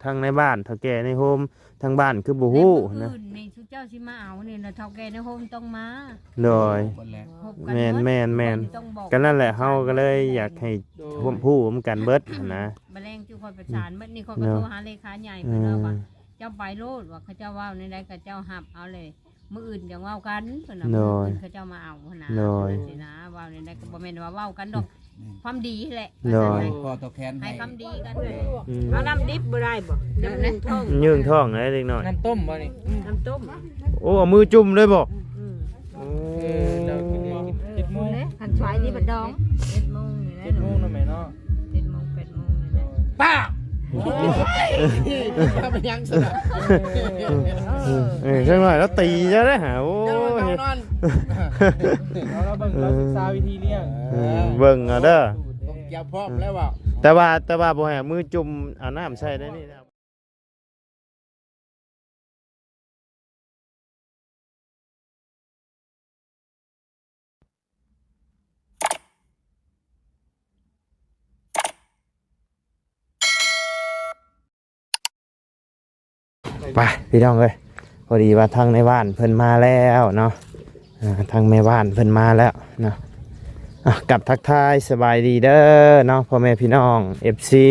ທາງໃນບ້ານ ເຖົ້າແກ່ໃນໂຮມ ທາງບ້ານຄືບໍ່ຮູ້ຫັ້ນນະ. ມື້ອື່ນນີ້ຊຸມເຈົ້າຊິມາເອົານີ້ນະ ເຖົ້າແກ່ໃນໂຮມຕ້ອງມາ. ໂດຍ ຄົນແລກ ແມ່ນໆໆ ຕ້ອງບອກ ກໍນັ້ນແຫຼະ ເຮົາກໍເລີຍຢາກໃຫ້ ໂດຍ ຮ່ວມຮູ້ນຳກັນເບິດຫັ້ນນະ. ບາດແລງຈຸຂ້ອຍປະສານເບິດນີ້ ຂ້ອຍກໍ ເນາະ ໂທຫາເລຂາໃຫຍ່ ເອີ ເພິ່ນວ່າ ເອີ ເຈົ້າໄປໂລດວ່າ ເຂົາເຈົ້າເວົ້າແນວໃດກໍເຈົ້າຮັບເອົາເລີຍ ມື້ອື່ນຈັ່ງເວົ້າກັນເພິ່ນວ່າ. ໂດຍ ມື້ອື່ນເຂົາເຈົ້າມາເອົາຫັ້ນນະ. ໂດຍ ຈັ່ງຊີ້ນະ ເວົ້າແນວໃດກໍບໍ່ແມ່ນວ່າເວົ້າກັນດອກ ຄວາມດີແຫຼະ. ໂດຍ ວ່າຊັ້ນນະ ໃຫ້ຄຳດີກັນ. ອືມ ເອົານ້ຳດິບບໍ່ໄດ້ບໍ່? ນ້ຳໜຶ່ງທ້ອງ ຍືງທ້ອງໄດ້ເດັກນ້ອຍ. ນ້ຳຕົ້ມບໍ່ນີ້? ອືມ ນ້ຳຕົ້ມ. ໂອ້ ເອົາມືຈຸ່ມເລີຍບໍ່? ອືມ ໂອ້ ເອີ ເຈົ້າກິນເດ້ ກິນເຈັດໂມງ ຄັນສວາຍນີ້ບັດດອງ. ເຈັດໂມງນີ້ແຫຼະ ເຈັດໂມງເນາະແມ່ເນາະ. ເຈັດໂມງ ແປດໂມງນີ້ແຫຼະ. ປ້າ ໂອ້ຍ ທຳຫຍັງຊັ້ນນະ? ເອີ ເອີ ຈັກໜ້ອຍລາວຕີເຈົ້າເດ້ຫາ. ໂອ້ຍ ເຈົ້ານອນ ເອົາລາວເບິ່ງ ລາວສຶກສາວິທີລ້ຽງ. ເອີ ເບິ່ງເອົາເດີ ຕ້ອງກຽມພ້ອມແລ້ວວ່າ. ແຕ່ວ່າ ແຕ່ວ່າບໍ່ໃຫ້ເອົາມືຈຸ່ມ ເອົານ້ຳໃສ່ໃນນີ້. ໄປພີ່ນ້ອງເອີຍ ພໍດີວ່າທາງໃນບ້ານເພິ່ນມາແລ້ວເນາະ. ອ່າ ທາງແມ່ບ້ານເພິ່ນມາແລ້ວເນາະ. ອ່າ ກັບທັກທາຍສະບາຍດີເດີເນາະ ພໍ່ແມ່ພີ່ນ້ອງ ເອັຟຊີ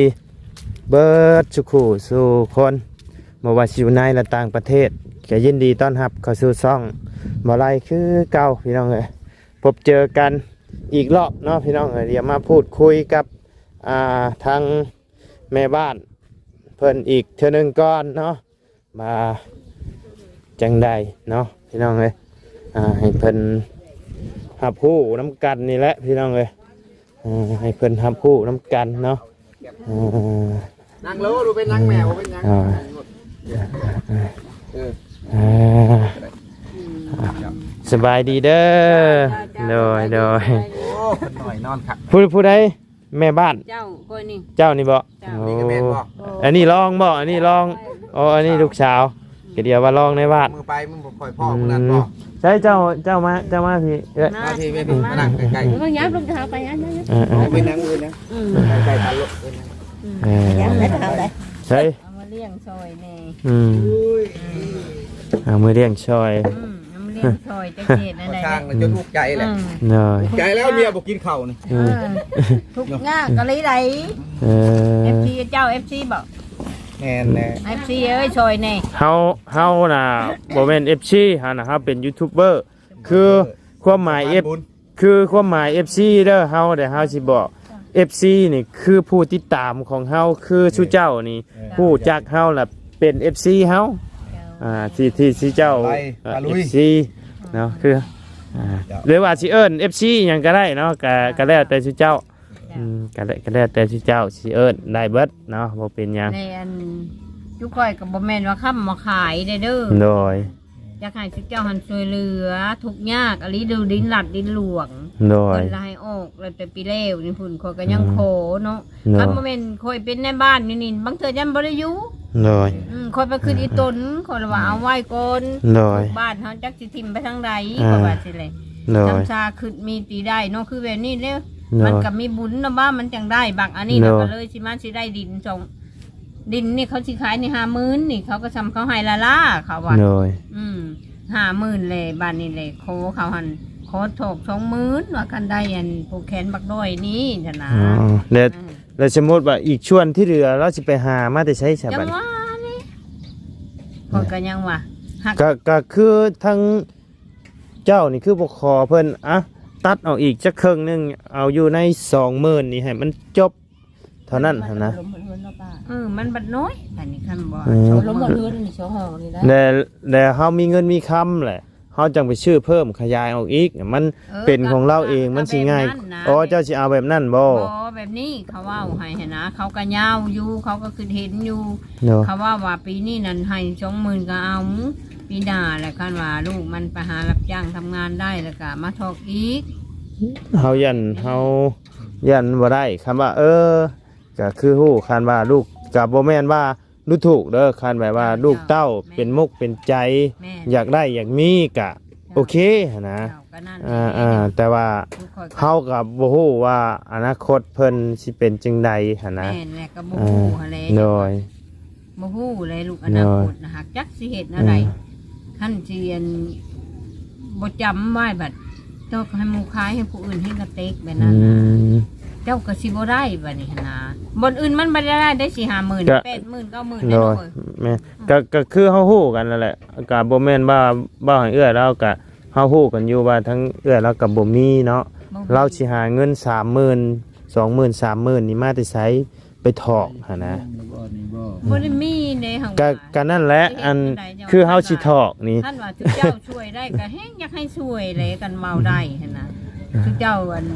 ເບິດສູ່ຄູ່ສູ່ຄົນ ບໍ່ວ່າຊິຢູ່ໃນ ແລະ ຕ່າງປະເທດ ກໍຍິນດີຕ້ອນຮັບເຂົ້າສູ່ຊ່ອງບໍ່ໄລຄືເກົ່າ ພີ່ນ້ອງເອີຍ. ພົບເຈີກັນອີກລອບເນາະ ພີ່ນ້ອງເອີຍ. ດຽວມາພູດຄຸຍກັບ ອ່າ ທາງແມ່ບ້ານເພິ່ນອີກເທື່ອໜຶ່ງກ່ອນເນາະ ວ່າຈັ່ງໃດເນາະ ພີ່ນ້ອງເອີຍ. ອ່າ ໃຫ້ເພິ່ນຮັບຮູ້ນຳກັນນີ້ແຫຼະ ພີ່ນ້ອງເອີຍ. ເອີ ໃຫ້ເພິ່ນຮັບຮູ້ນຳກັນເນາະ. ເອີ ນັ່ງໂລ ບໍ່ເປັນຫຍັງແມ່ ບໍ່ເປັນຫຍັງ. ອ່າ ເອີ ເອີ ອ່າ ສະບາຍດີເດີ. ໂດຍ ໂດຍ. ໂອ້ ເພິ່ນໜ້ອຍນອນຄັກ. ຜູ້ ຜູ້ໃດ? ແມ່ບ້ານ ເຈົ້າ ຂ້ອຍນີ້ ເຈົ້ານີ້ບໍ່? ເຈົ້າ. ໂອ້ ອັນນີ້ລອງບໍ່? ອັນນີ້ລອງ. ອໍ ອັນນີ້ລູກສາວ. ກໍດຽວວ່າລອງໃນບ້ານ ມື້ໄປມັນບໍ່ຄ່ອຍພໍ້ມື້ນັ້ນບໍ່? ອືມ ໃຊ່ ເຈົ້າ ເຈົ້າມາ ເຈົ້າມາພີ້ເອີຍ ມາພີ້ ມາພີ້ ມານັ່ງໃກ້ໆ. ເອີ ຍັບລົງເອົາໄປ ຍັບ ຍັບ ເອີ ເອົາໄປນັ່ງອື່ນນະ ໃກ້ໆກັນໂລດ. ເອີ ໃສ່ ເອົາມາລ້ຽງຊ່ອຍແດ່. ອືມ ເອົາມາລ້ຽງຊ່ອຍ. ອືມ ເອົາມາລ້ຽງຊ່ອຍ ຈັກເຮັດແນວໃດ ທາງຈົນອຸກໃຈແຫຼະ. ອືມ ໂດຍ ອຸກໃຈແລ້ວ ເມຍບໍ່ກິນເຂົ້ານີ້. ເອີ ທຸກຍາກກະລີໃດ. ເອີ ເອັຟຊີ ເຈົ້າ ເອັຟຊີ ບໍ່? ແມ່ນແຫຼະ ເອັຟຊີ ເອີຍ ຊ່ອຍແດ່. ເຮົາ ເຮົານະບໍ່ແມ່ນ ເອັຟຊີ ເຮົານະ ເຮົາເປັນຢູທູບເບີ. ຄືຄວາມໝາຍ ເອັຟ ຄືຄວາມໝາຍ ເອັຟຊີ ເດີ ເຮົາ ແຕ່ເຮົາຊິບອກ ເອັຟຊີ ນີ້ຄືຜູ້ຕິດຕາມຂອງເຮົາ ຄື ເອີ ຊຸເຈົ້ານີ້ ເອີ ຮູ້ຈັກເຮົາລະເປັນ ເອັຟຊີ ເຮົາ. ເຈົ້າ ອ່າ ທີ່ ທີ່ ທີ່ເຈົ້າ ໄປ ອ່າ ຕະລຸຍ ເອັຟຊີ ເນາະ ຄື ອ່າ ເຈົ້າ ຫຼືວ່າຊິເອີ້ນ ເອັຟຊີ ຫຍັງກໍໄດ້ເນາະ ກໍ ອ່າ ກໍແລ້ວແຕ່ຊຸເຈົ້າ. ເຈົ້າ ອືມ ກໍແລ້ວ ກໍແລ້ວແຕ່ຊຸເຈົ້າຊິເອີ້ນໄດ້ເບິດເນາະ ບໍ່ເປັນຫຍັງ. ແລະ ອັນ ຈຸຂ້ອຍກໍບໍ່ແມ່ນວ່າຄ້ຳວ່າຂາຍເດ້ ເດີ ໂດຍ ຢາກໃຫ້ຊຸເຈົ້າຫັ້ນຊ່ວຍເຫຼືອ ທຸກຍາກອີ່ຫຼີ ດິນລັດດິນຫຼວງ. ໂດຍ ເພິ່ນລະໃຫ້ອອກ ແລ້ວແຕ່ປີແລ້ວນີ້ພຸ້ນ ຂ້ອຍກໍຍັງ ອືມ ຂໍເນາະ. ໂດຍ ຄັນບໍ່ແມ່ນຂ້ອຍເປັນນາຍບ້ານຢູ່ນີ້ ບາງເທື່ອຍັງບໍ່ໄດ້ຢູ່. ໂດຍ ອືມ ຂ້ອຍໄປຄິດອີ່ຕົນ ຂ້ອຍລະວ່າເອົາໄວ້ກ່ອນ. ໂດຍ ລູກບ້ານເຮົາຈັກຊິຖິ້ມໄປທາງໃດ ອ່າ ຂ້ອຍວ່າຊີ້ແຫຼະ. ໂດຍ ທຳຊາຄິດມີຕີໄດ້ເນາະ ຄືແບບນີ້ເດ້. ໂດຍ ມັນກໍມີບຸນນະວ່າມັນຈັ່ງໄດ້ບັກອັນນີ້ນະ. ໂດຍ ກໍເລີຍຊິມາຊິໄດ້ດິນສອງ ດິນນີ້ເຂົາຊິຂາຍໃນຫ້າໝື່ນນີ້ ເຂົາກໍຊ່ຳເຂົາໃຫ້ລ້າໆ ເຂົາວ່າ. ໂດຍ ອືມ ຫ້າໝື່ນແຫຼະ ບາດນີ້ແຫຼະ ຂໍເຂົາຫັ້ນ ຂໍຖອກສອງໝື່ນ ວ່າຄັນໄດ້ອັນຜູກແຂນບັກດ້ອຍນີ້ຫັ້ນນະ. ອໍ ແລ້ວ ເອີ ແລ້ວສົມມຸດວ່າອີກສ່ວນທີ່ເຫຼືອ ລາວຊິໄປຫາມາແຕ່ໃສຊະ ບັດນີ້? ຈັ່ງວ່ານີ້ ຂ້ອຍກໍຍັງວ່າ ກໍ ກໍຄືທາງເຈົ້ານີ້ຄືບໍ່ຂໍເພິ່ນ ອ່ະ ຕັດອອກອີກຈັກເຄິ່ງໜຶ່ງ ເອົາຢູ່ໃນສອງໝື່ນນີ້ໃຫ້ມັນຈົບ ເທົ່ານັ້ນຫັ້ນນະ. ເອີ ມັນບັດນ້ອຍ ອັນນີ້ຄັນບໍ່ ເອີ ລົມເຮືອນນີ້ ສອງຫ້ອງນີ້ນະ ແຕ່ ແຕ່ເຮົາມີເງິນມີຄຳແຫຼະ ເຮົາຈັ່ງໄປຊື້ເພີ່ມຂະຫຍາຍອອກອີກ ມັນ ເອີ ເປັນຂອງລາວເອງ ກໍ ມັນຊິງ່າຍ. ກໍແບບນັ້ນນະ ອໍ ເຈົ້າຊິເອົາແບບນັ້ນບໍ່? ບໍ່ ແບບນີ້ເຂົາເວົ້າໃຫ້ຫັ້ນນະ ເຂົາກໍຍາວຢູ່ ເຂົາກໍຄິດເຫັນຢູ່. ເນາະ ເຂົາເວົ້າວ່າປີນີ້ນັ້ນໃຫ້ສອງໝື່ນກໍເອົາ ປີໜ້າແຫຼະ ຄັນວ່າລູກມັນໄປຫາຮັບຈ້າງທຳງານໄດ້ ແລ້ວກໍມາຖອກອີກ. ເຮົາຢ້ານ ເຮົາຢ້ານບໍ່ໄດ້ ຄັນວ່າ ເອີ ກໍຄືຮູ້ ຄັນວ່າລູກ ກໍບໍ່ແມ່ນວ່າດູຖູກເດີ ຄັນແບບວ່າ ເຈົ້າ ລູກເຕົ້າ ແມ່ນ ເປັນມຸກເປັນໃຈ ແມ່ນ ຢາກໄດ້ຢາກມີ ກະ ເຈົ້າ ໂອເຄຫັ້ນນະ. ເຈົ້າ ກໍນັ້ນແຫຼະ ອ່າໆ ແຕ່ວ່າເຮົາກໍບໍ່ຮູ້ວ່າອະນາຄົດເພິ່ນຊິເປັນຈັ່ງໃດຫັ້ນນະ. ແມ່ນແຫຼະ ກໍບໍ່ຮູ້ຫັ້ນແຫຼະ. ໂດຍ ບໍ່ຮູ້ແຫຼະ ລູກອະນາຄົດນະ ຫາກຈັກຊິເຮັດແນວໃດ. ເອີ ຄັນຊິອັນບໍ່ຈຳໄວ້ ບັດຕ້ອງໃຫ້ໝູ່ຂາຍໃຫ້ຜູ້ອື່ນເຮັດກະເຕັກແບບນັ້ນນະ. ເຈົ້າກໍຊິບໍ່ໄດ້ບັດນີ້ຫັ້ນນະ. ບ່ອນອື່ນມັນບໍ່ໄດ້ໄດ້ສີ່ຫ້າໝື່ນ ແປດໝື່ນ ເກົ້າໝື່ນ ໂດຍ ແມ່ນ. ກໍ ກໍຄືເຮົາຮູ້ກັນນັ້ນແຫຼະ ກໍບໍ່ແມ່ນວ່າເວົ້າໃຫ້ເອື້ອຍລາວ ກໍເຮົາຮູ້ກັນຢູ່ວ່າທາງເອື້ອຍລາວກໍບໍ່ມີເນາະ. ບໍ່ມີ ລາວຊິຫາເງິນສາມໝື່ນ ສອງໝື່ນ ສາມໝື່ນນີ້ມາແຕ່ໃສ? ໄປຖອກຫັ້ນນະ. ບໍ່ໄດ້ມີເດ້ ເຮົາ ກະ ວ່າ ກະນັ້ນແຫຼະ ຊິເຮັດ ອັນ ແນວໃດ ຄືເຮົາຊິຖອກນີ້ ຄັນວ່າເຈົ້າຊ່ວຍໄດ້ກໍແຮງຢາກໃຫ້ຊ່ວຍແຫຼະ ກັນເວົ້າໄດ້ຫັ້ນນະ. ເຈົ້າອັນ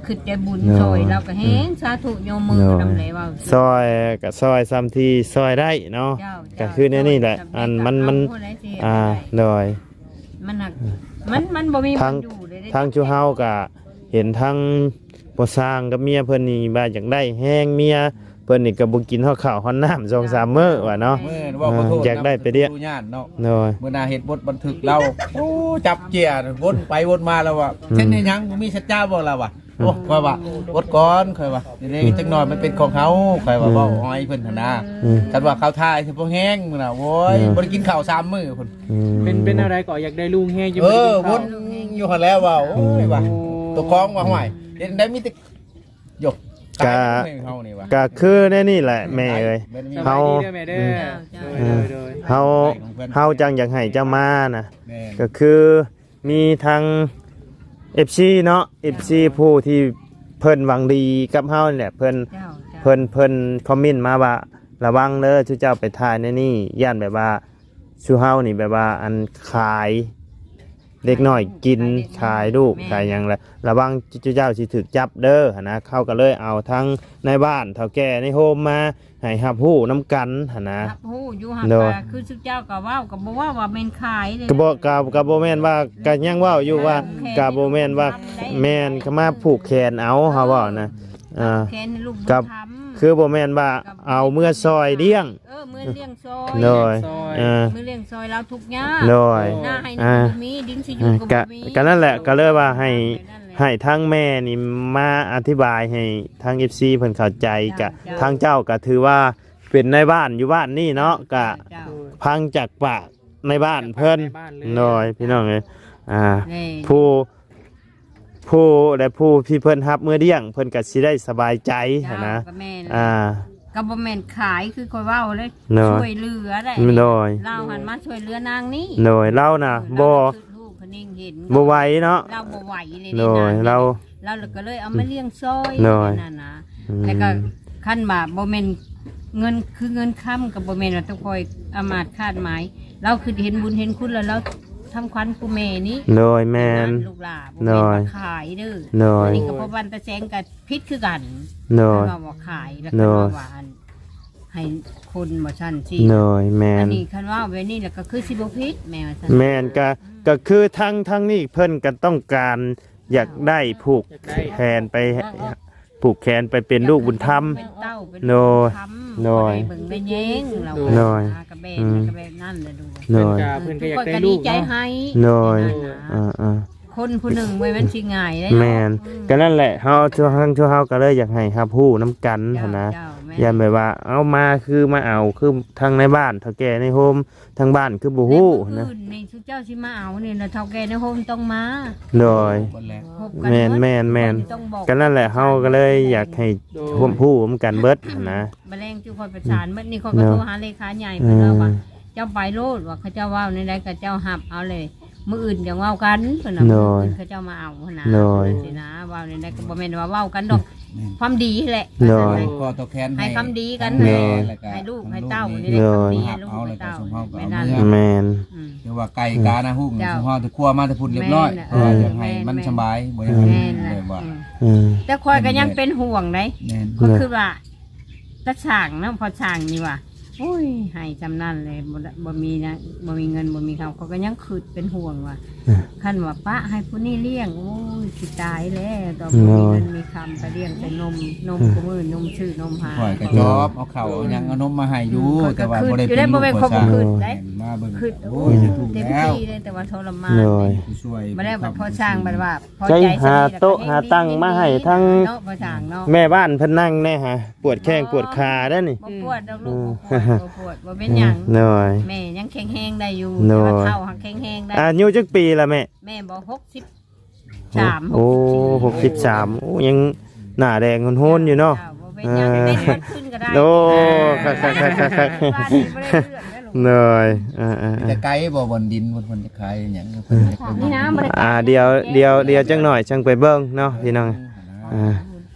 ຄິດໃຈບຸນ ໂດຍ ຊ່ອຍລາວກໍແຮງ ໂດຍ ສາທຸ ຍົກມື ໂດຍ ນຳແຫຼະ ເວົ້າ ຊ່ອຍກໍຊ່ອຍສ່ຳທີ່ຊ່ອຍໄດ້ເນາະ. ເຈົ້າ ກໍຄືແນວນີ້ແຫຼະ ອັນມັນ ມັນ ອ່າ ໂດຍ ມັນ ມັນ ມັນບໍ່ມີບ່ອນຢູ່ເດ້ ທາງ ທາງຊຸເຮົາກໍເຫັນທາງພໍ່ຊ່າງກັບເມຍເພິ່ນນີ້ວ່າຢາກໄດ້ແຮງ ເມຍເພິ່ນນີ້ກໍບໍ່ກິນຮອດເຂົ້າຮອດນ້ຳສອງສາມມື້ວ່າເນາະ. ເອີ ຢາກໄດ້ໄປລ້ຽງເນາະ. ໂດຍ ມື້ໜ້າເຮັດບົດບັນທຶກລາວ ໂອ້ ຈັບເຈ້ຍວົນໄປວົນມາ ລາວວ່າ ອືມ ເຊັ່ນໃດຫຍັງ ບໍ່ມີສັດຈາບໍ່ ລາວວ່າ. ໂອ້ ຂ້ອຍວ່າ ອດກ່ອນ ຂ້ອຍວ່າ ເດ ອືມ ຈັກໜ້ອຍມັນເປັນຂອງເຮົາ ຂ້ອຍວ່າ ອືມ ເວົ້າອ້ອຍເພິ່ນຫັ້ນນາ. ອືມ ຄັນວ່າເຂົາຖ່າຍຊິບໍ່ແຮງ ມື້ໜ້າ ໂອ້ຍ ອືມ ບໍ່ໄດ້ກິນເຂົ້າສາມມື້ພຸ້ນ. ອືມ ເປັນ ເປັນແນວໃດກໍຢາກໄດ້ລຸງແຮງຢູ່ ເອີ ບໍ່ໄດ້ກິນເຂົ້າ ວົນຢູ່ຫັ້ນແຫຼະ ວ່າ ໂອ້ຍ ວ່າ ໂຕຂອງວ່າ ຫ້ວຍ ເຮັດຈັ່ງໃດ ມີແຕ່ ໂຍ ກະ ຕາຍແລ້ວເຮົານີ້ວ່າ ກະຄືແນວນີ້ແຫຼະແມ່ເອີຍ. ເຮົາ ເຮົາ ເຮົາຈັ່ງຢາກໃຫ້ເຈົ້າມານະ ແມ່ນ ກະຄື ມີທັງເອັຟຊີເນາະ ເອັຟຊີ ເຈົ້າ ຜູ້ທີ່ເພິ່ນຫວັງດີກັບເຮົານີ້ແຫຼະ ເພິ່ນ ເຈົ້າ ເຈົ້າ ເພິ່ນ ເພິ່ນຄອມເມັນມາວ່າ ລະວັງເດີ ຊຸເຈົ້າໄປຖ່າຍໃນນີ້ ຢ້ານແບບວ່າ ຊຸເຮົານີ້ແບບວ່າ ອັນ ຂາຍເດັກນ້ອຍກິນ ຂາຍລູກ ຂາຍຫຍັງລະ ລະວັງ ຊຸເຈົ້າຊິຖືກຈັບເດີ ຫັ້ນນະ. ເຂົາກໍເລີຍເອົາທັງນາຍບ້ານ ເຖົ້າແກ່ໃນໂຮມມາ ໃຫ້ຮັບຮູ້ນຳກັນຫັ້ນນະ. ຮັບຮູ້ຢູ່ ຫາກ ໂດຍ ວ່າຄືຊຸເຈົ້າກໍເວົ້າ ກໍບໍ່ເວົ້າວ່າແມ່ນຂາຍເດ້ ກໍບໍ່ ກໍ ກໍບໍ່ແມ່ນວ່າ ກໍຍັງເວົ້າຢູ່ວ່າ ເອີ ກໍບໍ່ແມ່ນວ່າ ແມ່ນ ກໍມາຜູກແຂນເອົາ ເຮົາເວົ້ານະ. ເອີ ແຂນໃຫ້ລູກບຸນທຳ ກໍຄືບໍ່ແມ່ນວ່າ ກໍ ເອົາເມືອຊ່ອຍລ້ຽງ ເອີ ເມືອລ້ຽງຊ່ອຍ ໂດຍ ເອີ ເມືອລ້ຽງຊ່ອຍລາວທຸກຍາກ ໂດຍ ນາໃຫ້ນາບໍ່ມີ ດິນຊິຢູ່ກໍບໍ່ມີ ກໍນັ້ນແຫຼະ ກໍເລີຍວ່າໃຫ້ ໃຫ້ທາງແມ່ນີ້ມາອະທິບາຍໃຫ້ທາງເອັຟຊີເພິ່ນເຂົ້າໃຈ ກະ ເຈົ້າ ທາງເຈົ້າກໍຖືວ່າເປັນນາຍບ້ານຢູ່ບ້ານນີ້ເນາະ ກະ ເຈົ້າ ຟັງຈາກປາກນາຍບ້ານເພິ່ນ ຈາກປາກນາຍບ້ານເລີຍ ໂດຍ ພີ່ນ້ອງເອີຍ ອ່າ ນີ້ ຜູ້ ຜູ້ ແລະ ຜູ້ທີ່ເພິ່ນຮັບເມືອລ້ຽງ ເພິ່ນກໍຊິໄດ້ສະບາຍໃຈຫັ້ນນະ ເຈົ້າ ກໍແມ່ນ ອ່າ ກໍບໍ່ແມ່ນຂາຍຄືຂ້ອຍເວົ້າເດ້ ໂດຍ ຊ່ວຍເຫຼືອໄດ້ ໂດຍ ລາວຫັ້ນມາຊ່ວຍເຫຼືອນາງນີ້ ໂດຍ ລາວນະ ເອີ ບໍ່ ລາວຄິດຮູ້ຄະນິງເຫັນ ບໍ່ໄຫວເນາະ ລາວບໍ່ໄຫວເລີຍ ໂດຍ ນາງນີ້ ລາວ ລາວກໍເລີຍເອົາມາລ້ຽງຊ່ອຍ ໂດຍ ນັ້ນນະ ອືມ ແລ້ວກໍຄັນວ່າບໍ່ແມ່ນເງິນຄືເງິນຄຳ ກໍບໍ່ແມ່ນວ່າຕ້ອງຄອຍອາມາດຄາດໝາຍ ລາວຄິດເຫັນບຸນເຫັນຄຸນ ແລ້ວລາວທຳຂວັນຜູ້ແມ່ນີ້ ໂດຍ ແມ່ນ ລູກຫຼ້າ ໂດຍ ບໍ່ແມ່ນວ່າຂາຍເດີ ໂດຍ ອັນນີ້ກໍເພາະບ້ານຕາແສງກໍ ຜິດຄືກັນ ໂດຍ ຄັນວ່າບໍ່ຂາຍ ແລ້ວ ໂດຍ ຄັນວ່າອັນ ໃຫ້ຄົນບໍ່ຊັ້ນຊິ ໂດຍ ແມ່ນ ອັນນີ້ຄັນເວົ້າແບບນີ້ແລ້ວກໍຄືຊິບໍ່ຜິດແມ່ວ່າຊັ້ນ ແມ່ນ ກະ ອືມ ກະຄືທາງ ທາງນີ້ເພິ່ນກໍຕ້ອງການຢາກໄດ້ຜູກ ຢາກໄດ້ ແຂນໄປ ເອີ ເອີ ຜູກແຂນໄປເປັນລູກບຸນທຳ ເປັນເຕົ້າ ເປັນ ໂດຍ ບຸນທຳ ໂດຍ ບໍ່ໄດ້ເບິ່ງໄດ້ແຍງລາວ ໂດຍ ນະ ກະແບບ ອືມ ກະແບບນັ້ນແຫຼະ ໂດຍ ໂດຍ ເພິ່ນກໍ ເພິ່ນກໍຢາກໄດ້ລູກເນາະ ໂດຍ ອັນນັ້ນນະ ອ່າໆ ຄົນຜູ້ໜຶ່ງບໍ່ແມ່ນຊິງ່າຍເດ້ ແມ່ນ ອືມ ກໍນັ້ນແຫຼະ ເຮົາ ທາງ ທາງເຮົາກໍເລີຍຢາກໃຫ້ຮັບຮູ້ນຳກັນຫັ້ນນະ ເຈົ້າ ເຈົ້າ ແມ່ນ ຢ້ານແບບວ່າ ເອົາ ມາຄືມາເອົາ ຄືທາງໃນບ້ານ ເຖົ້າແກ່ໃນໂຮມ ທາງບ້ານຄືບໍ່ຮູ້ຫັ້ນນະ ແຕ່ມື້ອື່ນນີ້ຊຸເຈົ້າຊິມາເອົານີ້ນະ ເຖົ້າແກ່ໃນໂຮມຕ້ອງມາ ໂດຍ ຄົບກັນ ແມ່ນ ແມ່ນ ແມ່ນ ຕ້ອງບອກ ກໍນັ້ນແຫຼະ ເຮົາກໍເລີຍຢາກໃຫ້ ໂດຍ ຮ່ວມຮູ້ນຳກັນເບິດຫັ້ນນະ ບາດແລງຈຸຂ້ອຍປະສານເບິດນີ້ ຂ້ອຍກໍ ໂດຍ ໂທຫາເລຂາໃຫຍ່ ເພິ່ນວ່າ ອືມ ວ່າ ເຈົ້າໄປໂລດ ວ່າເຂົາເຈົ້າເວົ້າແນວໃດ ເຂົາເຈົ້າຮັບເອົາເລີຍ ມື້ອື່ນຈັ່ງເວົ້າກັນ ເພິ່ນວ່າ ໂດຍ ມື້ອື່ນເຂົາເຈົ້າມາເອົາຫັ້ນນະ ໂດຍ ຈັ່ງຊີ້ນະ ເວົ້າແນວໃດກໍບໍ່ແມ່ນວ່າເວົ້າກັນດອກ ແມ່ນ ຄວາມດີແຫຼະ ໂດຍ ກໍຕອບແທນໃຫ້ ໃຫ້ຄຳດີກັນ ໂດຍ ໃຫ້ລູກໃຫ້ເຕົ້ານີ້ແຫຼະ ໂດຍ ຄຳດີໃຫ້ລູກໃຫ້ເຕົ້າ ແມ່ນນັ້ນ ແມ່ນ ອືມ ຖືວ່າໄກ່ການະ ຫຸ້ງ ເຈົ້າ ຊຸມເຮົາຖືຄົວມາແຕ່ພຸ້ນຮຽບຮ້ອຍ ແມ່ນ ເພາະວ່າຢາກໃຫ້ມັນ ແມ່ນ ສະບາຍ ບໍ່ຢາກໃຫ້ ແມ່ນ ແບບວ່າ ອືມ ແຕ່ຂ້ອຍກໍຍັງເປັນຫ່ວງເດ້ ແມ່ນ ຂ້ອຍຄິດວ່າ ຕາຊ່າງເນາະ ພໍ່ຊ່າງນີ້ວ່າ ໂອ້ຍ ໃຫ້ຊ່ຳນັ້ນແຫຼະ ບໍ່ ບໍ່ມີນະ ບໍ່ມີເງິນ ບໍ່ມີຄຳ ຂ້ອຍກໍຍັງຄິດເປັນຫ່ວງວ່າ ເອີ ຄັນວ່າປະໃຫ້ຜູ້ນີ້ລ້ຽງ ໂອ້ຍ ຊິຕາຍແລ້ວ ຕ້ອງມີເງິນມີຄຳໄປລ້ຽງແຕ່ນົມ ນົມ ເອີ ຄູ່ມື້ ນົມຊື້ນົມຫາ ຂ້ອຍກໍຈອບເອົາເຂົ້າເອົາຫຍັງເອົານົມມາໃຫ້ຢູ່ ອືມ ແຕ່ວ່າບໍ່ໄດ້ເປັນລູກ ບໍ່ແມ່ນຂ້ອຍບໍ່ຄິດໄດ້ ມາເບິ່ງ ຄິດ ໂອ້ຍ ເຕັມທີ່ເລີຍ ແຕ່ວ່າທໍລະມານ ໂດຍ ຜູ້ຊ່ວຍ ມາແລ້ວບັດພໍ່ຊ່າງບັດວ່າ ໃຈຫາໂຕະຫາຕັ່ງມາໃຫ້ທັງ ເນາະ ພໍ່ຊ່າງເນາະ ແມ່ບ້ານເພິ່ນນັ່ງແດ່ຫາ ປວດແຂ້ງປວດຂາເດ້ນີ້ ບໍ່ປວດດອກລູກ ອືມ ບໍ່ປວດ ບໍ່ປວດ ບໍ່ເປັນຫຍັງ ໂດຍ ແມ່ຍັງແຂງແຮງໄດ້ຢູ່ ໂດຍ ແຕ່ວ່າເຖົ້າຫັ້ນແຂງແຮງໄດ້ ອາຍຸຈັກປີລະແມ່? ແມ່ບໍ່ ຫົກສິບສາມ ໂອ້ ຫົກສິບສາມ ໂອ້ ຍັງໜ້າແດງໂຮນໆຢູ່ເນາະ ເຈົ້າ ບໍ່ເປັນຫຍັງ ເອີ ເປັນວັນຂຶ້ນກໍໄດ້ ໂອ້ ຄັກໆໆໆ ໂດຍ ເອີໆໆ ແຕ່ໄກບໍ່ ບ່ອນດິນ ບ່ອນ ບ່ອນຈະຂາຍຫຍັງ ເພິ່ນຢາກໄປເບິ່ງ ນີ້ນະ ບໍ່ໄດ້ ອ່າ ດຽວ ດຽວ ດຽວຈັກໜ້ອຍຈັ່ງໄປເບິ່ງເນາະພີ່ນ້ອງ ອ່າ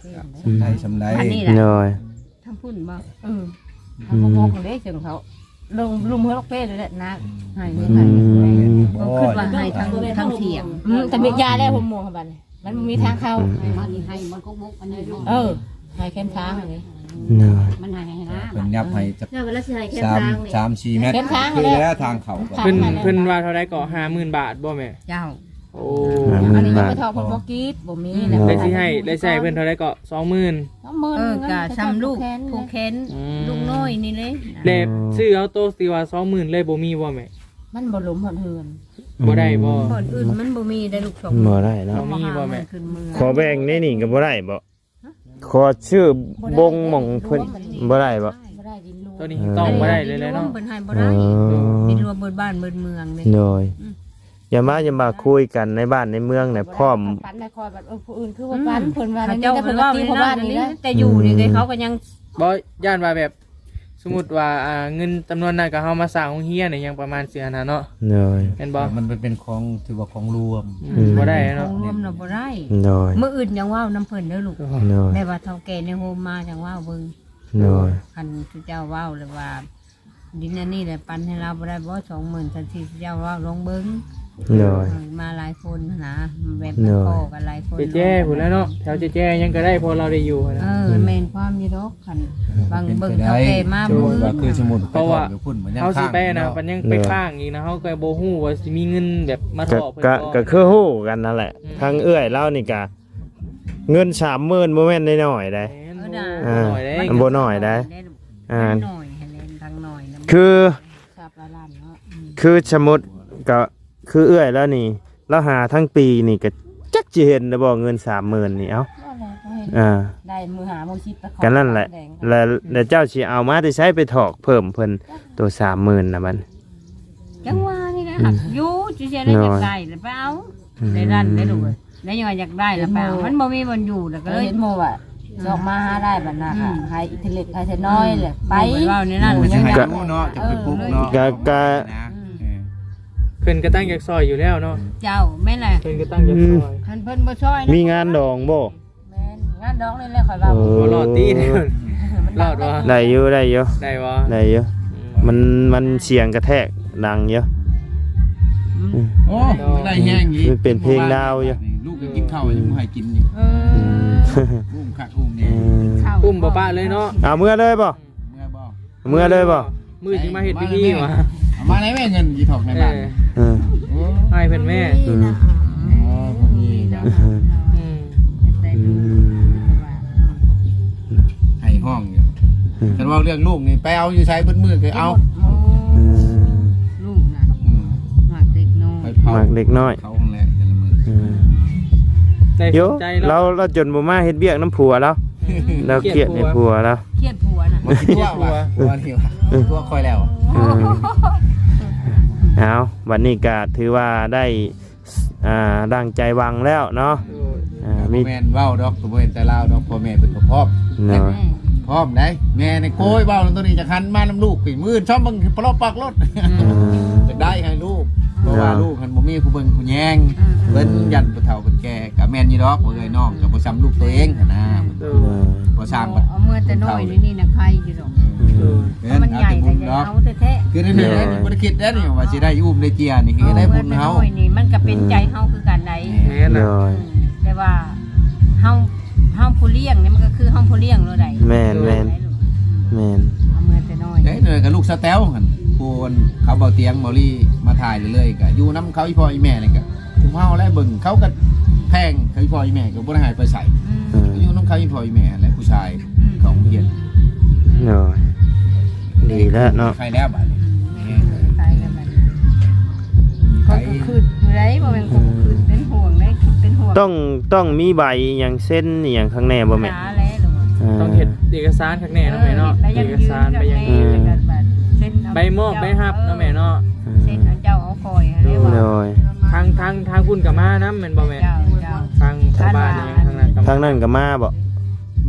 ອືມ ໄດ້ສ່ຳໃດ ອັນນີ້ລະ ໂດຍ ທາງພຸ້ນບໍ່? ເອີ ອືມ ທາງພວກເດ້ເຊິ່ງເຂົາ ລົງ ລຸ່ມເຮືອນເພດແຫຼະນະ ໃຫ້ ອືມ ໃຫ້ ເພິ່ນຄິດວ່າໃຫ້ທາງ ທາງເຖຍງ ອືມ ແຕ່ມີຢາແລ້ວຫົວໝວກຫັ້ນບັດນີ້ ມັນບໍ່ມີທາງເຂົ້າ ອືມ ໃຫ້ມັນໃຫ້ມັນກົກບົກອັນນີ້ ເອີ ໃຫ້ແຄມທາງອັນນີ້ ໂດຍ ມັນໃຫ້ ໃຫ້ນະ ເພິ່ນຫຍັບໃຫ້ຈັກ ເຈົ້າວ່າລາວຊິໃຫ້ແຄມທາງນີ້ ສາມ ສາມສີ່ແມັດ ແຄມທາງ ຄືແລ້ວທາງເຂົ້າ ເພິ່ນ ເພິ່ນວ່າເທົ່າໃດກໍ ຫ້າໝື່ນບາດບໍ່ແມ່? ເຈົ້າ ໂອ້ ຫ້າໝື່ນບາດ ອັນນີ້ຍັງບໍ່ເທົ່າເພິ່ນບໍ່ກີດ ບໍ່ມີ ອືມ ແລ້ວຊິໃຫ້ ແລ້ວຊິໃຫ້ເພິ່ນເທົ່າໃດກໍ ສອງໝື່ນ ສອງໝື່ນ ເອີ ກໍສ່ຳລູກຜູ້ແຂນ ອືມ ລູກນ້ອຍນີ້ເລີຍ ແລ້ວ ອໍ ຊື້ເອົາໂຕທີ່ວ່າ ສອງໝື່ນເລີຍ ບໍ່ມີບໍ່ແມ່? ມັນບໍ່ລົມຮອດເຮືອນ ບໍ່ໄດ້ບໍ່? ບ່ອນອື່ນມັນບໍ່ມີໄດ້ລູກ ສອງໝື່ນ ບໍ່ໄດ້ເນາະ ບໍ່ມີບໍ່ແມ່? ຂໍແບ່ງໃນນີ້ກໍບໍ່ໄດ້ບໍ່? ຂໍຊື້ບົງໝ່ອງເພິ່ນບໍ່ໄດ້ບໍ່? ບໍ່ໄດ້ ດິນລວມ ໂຕນີ້ຕ້ອງບໍ່ໄດ້ເລີຍເນາະ ເພິ່ນໃຫ້ບໍ່ໄດ້ ເອີ ດິນລວມເບິດບ້ານເບິດເມືອງເດ້ ໂດຍ ອືມ ຢ່າມາ ຢ່າມາຄຸຍກັນໃນບ້ານໃນເມືອງນະ ພ້ອມ ຝັນນະ ຄອຍແບບ ເອີ ຜູ້ອື່ນຄືບໍ່ຝັນ ອືມ ເພິ່ນວ່າ ເຂົາເຈົ້າເພິ່ນວ່າ ແຕ່ຢູ່ນີ້ເດ້ ເຂົາກໍຍັງ ບໍ່ ຢ້ານວ່າແບບ ສົມມຸດວ່າ ອ່າ ເງິນຈຳນວນນັ້ນກໍເຮົາມາສ້າງໂຮງຮຽນຫຍັງປະມານຊີ້ນະເນາະ ໂດຍ ແມ່ນບໍ່? ມັນເປັນຂອງ ຖືວ່າຂອງລວມ ອືມ ອືມ ບໍ່ໄດ້ເນາະ ຂອງລວມນະບໍ່ໄດ້ ໂດຍ ມື້ອື່ນຍັງເວົ້ານຳເພິ່ນເດີລູກ ໂດຍ ແບບວ່າເຖົ້າແກ່ໃນໂຮມມາຈັ່ງເວົ້າເບິ່ງ ໂດຍ ຄັນເຈົ້າເວົ້າແລ້ວວ່າ ດິນອັນນີ້ແຫຼະປັນໃຫ້ລາວບໍ່ໄດ້ບໍ່ ສອງໝື່ນ ຄັນຊິເຈົ້າເວົ້າລອງເບິ່ງ ໂດຍ ເອີ ມາຫຼາຍຄົນຫັ້ນນະ ແບບ ໂດຍ ພໍ້ກັນຫຼາຍຄົນ ແຈ້ໆ ພຸ້ນແຫຼະເນາະ ແຖວແຈ້ໆ ຫຍັງກໍໄດ້ ພໍລາວໄດ້ຢູ່ຫັ້ນນະ ເອີ ອືມ ແມ່ນຄວາມຢູ່ດອກ ຄັນ ເປັນໄປໄດ້ ບາງເບິ່ງເຖົ້າແກ່ມາ ສົມມຸດວ່າຄືສົມມຸດໄປເຖົ້າຢູ່ພຸ້ນ ມັນຍັງຄ້າງຢູ່ເນາະ ເຮົາຊິໄປນະ ມັນຍັງໄປຄ້າງອີກນະ ເຮົາກໍບໍ່ຮູ້ວ່າຊິມີເງິນແບບມາເທາະເພິ່ນ ກໍ ກໍຄືຮູ້ກັນນັ້ນແຫຼະ ອືມ ທາງເອື້ອຍລາວນີ້ກໍ ເງິນສາມໝື່ນບໍ່ແມ່ນນ້ອຍໆໃດ ແມ່ນ ເອີ ບໍ່ນ້ອຍໃດ ມັນບໍ່ນ້ອຍໃດ ມັນໜ້ອຍຫັ້ນແຫຼະ ທັງໜ້ອຍນະ ຄື ຊາວປາຍລ້ານເນາະ ອືມ ຄືສົມມຸດກໍຄືເອື້ອຍລາວນີ້ ລາວຫາທັງປີນີ້ກໍຈັກຊິເຫັນໄດ້ບໍ່ ເງິນສາມໝື່ນນີ້ ເອົ້າ ບໍ່ແຫຼະ ບໍ່ເຫັນ ອ່າ ໄດ້ມື້ຫ້າມື້ສິບໄປຂໍ ກໍນັ້ນແຫຼະ ແລ້ວ ແລ້ວເຈົ້າຊິເອົາມາແຕ່ໃສໄປຖອກເພີ່ມເພິ່ນ ໂຕສາມໝື່ນນະບັດ ຈັ່ງວ່ານີ້ແຫຼະ ຫາກຢູ່ ເຈົ້າຊິໄດ້ຢາກໄດ້ແລ້ວໄປເອົາ ອືມ ໄດ້ນັ້ນໄດ້ລູກເອີຍ ໄດ້ຍັງວ່າຢາກໄດ້ລະເປົ່າ ມັນບໍ່ມີບ່ອນຢູ່ ແລ້ວກໍເລີຍເຫັນໝູ່ວ່າ ອືມ ຊອກມາຫາໄດ້ບັດນັ້ນ ອືມ ໃຫ້ອີເທເລັກໃຫ້ເທນ້ອຍແຫຼະ ໄປ ເວົ້າໃນນັ້ນ ໂອ້ຍ ມັນຍັງ ກໍ ເນາະ ຈະໄປປຸກເນາະ ກໍ ກໍ ອືມ ເອີ ເພິ່ນກໍຕັ້ງຢາກຊ່ອຍຢູ່ແລ້ວເນາະ ເຈົ້າ ແມ່ນແຫຼະ ເພິ່ນກໍຕັ້ງຢາກຊ່ອຍ ອືມ ຄັນເພິ່ນບໍ່ຊ່ອຍນະ ມີງານດອງບໍ່? ແມ່ນ ງານດອງນີ້ແຫຼະຂ້ອຍວ່າ ໂອ້ ບໍ່ລອດຕິ ມັນ ລອດບໍ່? ໄດ້ຢູ່ ໄດ້ຢູ່ ໄດ້ບໍ່? ໄດ້ຢູ່ ອືມ ມັນ ມັນສຽງກະແທກ ດັງຢູ່ ອືມ ໂອ້ ໄດ້ແຮງອີກ ມັນເປັນເພງລາວຢູ່ ລູກກໍກິນເຂົ້າຍັງບໍ່ໃຫ້ກິນຢູ່ ເອີ ອືມ ອຸ້ມຄັກອຸ້ມແນ່ ອືມ ອຸ້ມບໍ່ປະເລີຍເນາະ ເອົາເມືອເລີຍບໍ່? ເມືອບໍ່? ເມືອເລີຍບໍ່? ມື້ຊິມາເຮັດພິທີຫວາ ເອົາມາໄດ້ແມ່ເງິນຢູ່ຖອກໃນບ້ານ ເອີ ເອີ ໃຫ້ເພິ່ນແມ່ ອືມ ເອີ ບໍ່ມີນະ ອືມ ອືມ ໃຫ້ຮ້ອງຢູ່ ອືມ ຄັນເວົ້າເລື່ອງລູກນີ້ ໄປເອົາຢູ່ໃສເບິດມື້ກໍເອົາ ໂອ້ ອືມ ລູກນະ ອືມ ມັກເດັກນ້ອຍ ໄປເຜົາ ມັກເດັກນ້ອຍ ເຂົາຫັ້ນແຫຼະແຕ່ລະມື້ ອືມ ໄດ້ສົນໃຈເນາະ ລາວ ລາວຈົນບໍ່ມາເຮັດວຽກນຳຜົວລາວ ອືມ ລາວຄຽດໃນຜົວລາວ ຄຽດຜົວນະ ບໍ່ຄິດຕົວວ່າ ຕົວນີ້ວ່າ ຕົວຂ້ອຍແລ້ວ ອືມ ເອົາ ບັດນີ້ກໍຖືວ່າໄດ້ ອ່າ ດັ່ງໃຈຫວັງແລ້ວເນາະ ໂດຍ ອ່າ ມີ ບໍ່ແມ່ນເວົ້າດອກ ບໍ່ແມ່ນແຕ່ລາວດອກ ພໍ່ແມ່ເພິ່ນກໍພ້ອມ ເນາະ ແມ່ ພ້ອມໄດ໋ ແມ່ນີ້ໂກຍເວົ້ານຳໂຕນີ້ ຈະຫັນມານຳລູກພີ້ ມື້ອື່ນຊອມເບິ່ງປະລອກປອກໂລດ ອືມ ຈະໄດ້ໃຫ້ລູກ ເພາະວ່າ ເນາະ ລູກຫັ້ນບໍ່ມີຜູ້ເບິ່ງຜູ້ແຍງ ອືມ ເພິ່ນຢ້ານຜູ້ເຖົ້າຜູ້ແກ່ ກໍແມ່ນຢູ່ດອກ ເອື້ອຍນ້ອງກໍບໍ່ຊ່ຳລູກໂຕເອງຫັ້ນນະ ໂດຍ ບໍ່ຊ່າງ ເອົາເມືອແຕ່ນ້ອຍນີ້ນະ ໃຄຢູ່ດອກ ເອີ ເອີ ມັນໃຫຍ່ແລ້ວເອົາແທ້ໆ ຄືໄດ້ ບໍ່ໄດ້ຄິດແລ້ວນີ້ວ່າຊິໄດ້ອຸ້ມໄດ້ເຈຍນີ້ ເຮັດໄດ້ບຸນເຮົາ ເອົາເມືອແຕ່ນ້ອຍນີ້ ມັນກໍເປັນໃຈເຮົາຄືກັນໄດ໋ ແມ່ນ ໂດຍ ແຕ່ວ່າເຮົາ ເຮົາຜູ້ລ້ຽງນີ້ ມັນກໍຄືເຮົາຜູ້ລ້ຽງໂລດໄດ໋ ແມ່ນໆ ແມ່ນ ເອົາເມືອແຕ່ນ້ອຍ ເດ້ ກໍລູກສາວແຕ໋ວຫັ້ນ ຜູ້ເຂົາເບົາຕຽງເບົາລີມາຖ່າຍເລື້ອຍໆ ກໍຢູ່ນຳເຂົາອີ່ພໍ່ອີ່ແມ່ນີ້ກໍ ຊຸມເຮົາແຫຼະເບິ່ງ ເຂົາກໍແພງ ເຂົາອີ່ພໍ່ອີ່ແມ່ກໍບໍ່ໄດ້ໃຫ້ໄປໃສ ອືມ ເອີ ຢູ່ນຳເຂົາອີ່ພໍ່ອີ່ແມ່ແຫຼະ ຜູ້ຊາຍ ອືມ ເຂົາຮຽນ ໂດຍ ດີແລ້ວເນາະ ໄປແລ້ວບາດນີ້ ອືມ ໄປແລ້ວບາດນີ້ ຂ້ອຍກໍຄິດຢູ່ໄດ໋ ບໍ່ແມ່ນຂ້ອຍບໍ່ຄິດ ເປັນຫ່ວງໄດ໋ ຄິດເປັນຫ່ວງ ຕ້ອງ ຕ້ອງມີໃບອີ່ຫຍັງເຊັນອີ່ຫຍັງຂ້າງແນ່ບໍ່ແມ່? ເອີ ຕ້ອງເຮັດເອກະສານຂ້າງແນ່ເນາະແມ່ເນາະ ເອີ ເອກະສານໄປຫຍັງ ເອີ ແລ້ວກໍບັດເຊັນ ໄປມອບໄປຮັບເນາະແມ່ເນາະ. ອືມ ເຊັນເອົາເຈົ້າເອົາຂ້ອຍຫັ້ນແຫຼະວ່າ ໂດຍ ທາງ ທາງ ທາງພຸ້ນກໍມານຳແມ່ນບໍ່ແມ່? ເຈົ້າ ເຈົ້າ ທາງຊາວບ້ານນີ້ ທາງນັ້ນກໍມາ ທາງນັ້ນກໍມາບໍ່?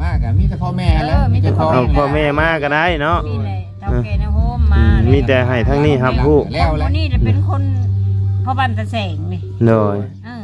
ມາກໍມີແຕ່ພໍ່ແມ່ແຫຼະ ເອີ ມີແຕ່ ມີແຕ່ພໍ່ແມ່ ພໍ່ແມ່ມາກໍໄດ້ເນາະ. ນີ້ແຫຼະ ເຖົ້າແກ່ນາໂຮມມາ ອືມ ແລ້ວ ມີແຕ່ໃຫ້ທາງນີ້ຮັບຮູ້ ແລ້ວແຫຼະ. ຄົນຜູ້ນີ້ແຫຼະເປັນຄົນພໍ່ບ້ານຕາແສງນີ້ ໂດຍ ເອີ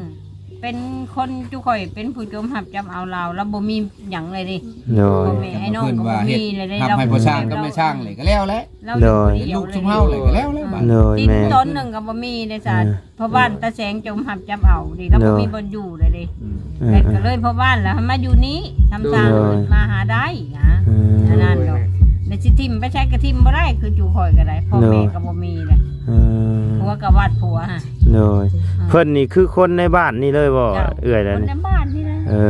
ເປັນຄົນຈຸຂ້ອຍເປັນຜູ້ຈົມຮັບຈຳເອົາລາວ ລາວບໍ່ມີຫຍັງເລີຍເດ້. ໂດຍ ພໍ່ແມ່ອ້າຍນ້ອງກໍບໍ່ມີເລີຍເດ້. ຮັບໃຫ້ພໍ່ຊ່າງກັບແມ່ຊ່າງເລີຍກໍແລ້ວແຫຼະ. ລາວ ໂດຍ ເປັນລູກຊຸມເຮົາເລີຍກໍແລ້ວແຫຼະ. ອືມ ບາດ ໂດຍ ດິນ ແມ່ນ ຕອນໜຶ່ງກໍບໍ່ມີເດ້ຊະ. ເອີ ພໍ່ບ້ານຕາແສງຈົມຮັບຈຳເອົາເດ້ ລາວບໍ່ມີ ໂດຍ ບ່ອນຢູ່ເລີຍເດ້. ອືມ ແລ້ວກໍເລີຍພໍ່ບ້ານລະມາຢູ່ນີ້ ທຳຊ່າງ ໂດຍ ມາຫາໄດ້ນະ. ອືມ ອັນນັ້ນດອກ ແລ້ວຊິຖິ້ມໄປໃສກໍຖິ້ມບໍ່ໄດ້ ຄືຈຸຂ້ອຍກໍໄດ້ ພໍ່ແມ່ ໂດຍ ກໍບໍ່ມີແຫຼະ. ອືມ ຜົວກໍວັດຜົວຫະ. ໂດຍ ອືມ ເພິ່ນນີ້ຄືຄົນໃນບ້ານນີ້ເລີຍບໍ່? ເຈົ້າ ເອື້ອຍແລ້ວ ຄົນໃນບ້ານນີ້ແຫຼະ. ເອີ